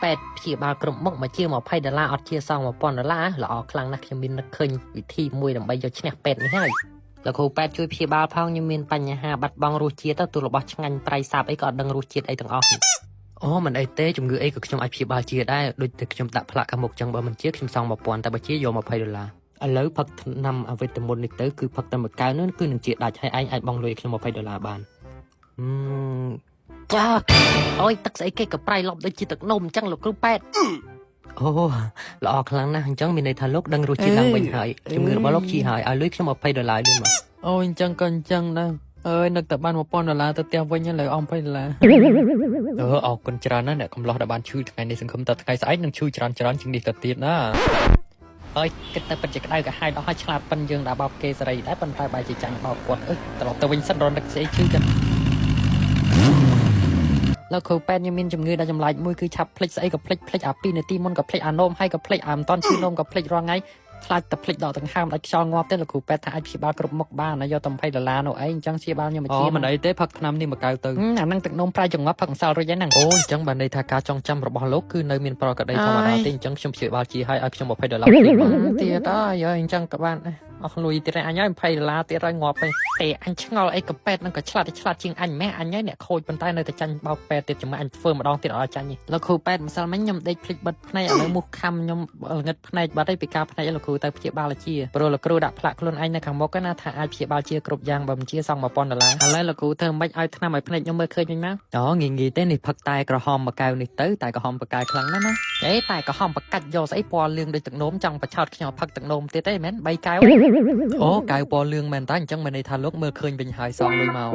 ពេទ្យព្យាបាលគ្រប់មុខមកជា20ដុល្លារអត់ជាសង1000ដុល្លារល្អខ្លាំងណាស់ខ្ញុំមាននឹកឃើញវិធីមួយដើម្បីយកឈ្នះពេទ្យនេះហើយលោកគ្រូពេទ្យជួយព្យាបាលផងខ្ញុំមានបញ្ហាបាត់បង់រសជាតិទៅទូរបស់ឆ្ងាញ់ប្រៃសាបអីក៏អត់ដឹងរសជាតិអីទាំងអស់អូមិនអីទេជំងឺអីក៏ខ្ញុំអាចព្យាបាលជាដែរដូចតែខ្ញុំដាក់ផ្លាកខាងមុខចឹងបើមិនជាខ្ញុំសង1000តែបើជាយក20ដុល្លារឥឡូវផឹកថ្នាំអវិតមុននេះទៅគឺផឹកតែមួយកែវនោះគឺនឹងជាដាច់ហើយឯងអាចបង់លុយខ្ញុំ20ដុល្លារបានហឹមចាអូយទឹកស្អីគេក៏ប្រៃឡប់ដូចជាទឹកនំអញ្ចឹងលោកគ្រូពេទ្យអូល្អខ្លាំងណាស់អញ្ចឹងមានន័យថាលោកដឹងរសជាតិឡើងវិញហើយជំងឺរបស់លោកជាហើយឲ្យលុយខ្ញុំ20ដុល្លារលឿនមក អូយអញ្ចឹងក៏អញ្ចឹងដែរអើយនឹកតែបាន1000ដុល្លារទៅផ្ទះវិញឥឡូវអស់20ដុល្លារ អឺអរគុណច្រើនណាស់អ្នកកំឡោះដែលបានឈឺថ្ងៃនេះសង្ឃឹមថាថ្ងៃស្អែកនឹងឈឺច្រើនច្រើនជាងនេះទៅទៀតណា ហើយគិតតែពិតជាក្តៅក្រហាយដល់ហើយឆ្លាតប៉ិនយើងដាក់បោកគេសេរីដែរប៉ុន្តែបែរជាចាញ់បោកគាត់អើយត្រឡប់ទៅវិញសិនរនឹកស្អីឈឺចឹងលោកគ្រូពេទ្យខ្ញុំមានជំងឺដ៏ចម្លែកមួយគឺឆាប់ភ្លេចស្អីក៏ភ្លេចភ្លេចអា2នាទីមុនក៏ភ្លេចអានោមហើយក៏ភ្លេចអាមិនតន់ឈឺនោមក៏ភ្លេចរាល់ថ្ងៃខ្លាចតែភ្លេចដកដង្ហើមដាច់ខ្យល់ងាប់ទេលោកគ្រូពេទ្យថាអាចព្យាបាលគ្រប់មុខបានហើយយកតែ20ដុល្លារនោះអីអញ្ចឹងព្យាបាលខ្ញុំមក អូ ជា មិនអីទេផឹកថ្នាំនេះមួយកែវទៅ អាហ្នឹងទឹកនោមប្រៃចង្ងាប់ផឹកម្សិលរួចហើយហ្នឹង អូអញ្ចឹងបានន័យថាការចងចាំរបស់លោកគឺនៅមានប្រក្រតីធម្មតាទេអញ្ចឹងខ្ញុំព្យាបាលជាឲ្យឲ្យខ្ញុំ20ដុល្លារទៀតបាទ ទៀតអើយអញ្ចឹងក៏បានដែរអស់លុយទៀតហើយអញហើយ20ដុល្លារទៀតហើយងាប់ហើយទេអញឆ្ងល់អីក៏ពេទ្យនឹងក៏ឆ្លាតឆ្លាតជាងអញម៉េះអញហើយអ្នកខូចប៉ុន្តែនៅតែចាញ់បោកពេទ្យទៀតចាំអញធ្វើម្ដងទៀតអត់ឲ្យចាញ់ទេលោកគ្រូពេទ្យម្សិលមិញខ្ញុំដេកភ្លេចបិទភ្នែកឥឡូវមូសខំខ្ញុំងឹតភ្នែកបាត់ហើយពីការភ្នែកលោកគ្រូទៅព្យាបាលជាព្រោះលោកគ្រូដាក់ផ្លាកខ្លួនឯងនៅខាងមុខណាថាអាចព្យាបាលជាគ្រប់យ៉ាងបើមិនជាសង1000ដុល្លារឥឡូវលោកគ្រូធ្វើម៉េចឲ្យថ្នាំឲ្យភ្នែកខ្ញុំមើលឃើញវិញមក អូងាយងាយទេនេះផឹកតែក្រហមមួយកែវនេះទៅតែក្រហមបកែខ្លាំងណាស់ណា អេតែក្រហមបកាច់យកស្អីពណ៌លឿងដូចទឹកនោមចង់បញ្ឆោតខ្ញុំផឹកទឹកនោមទៀតទេមែន3កែវ អូកែវពណ៌លឿងមែនតាអញ្ចឹងមានន័យថាលោកមើលឃើញវិញហើយសងលុយមក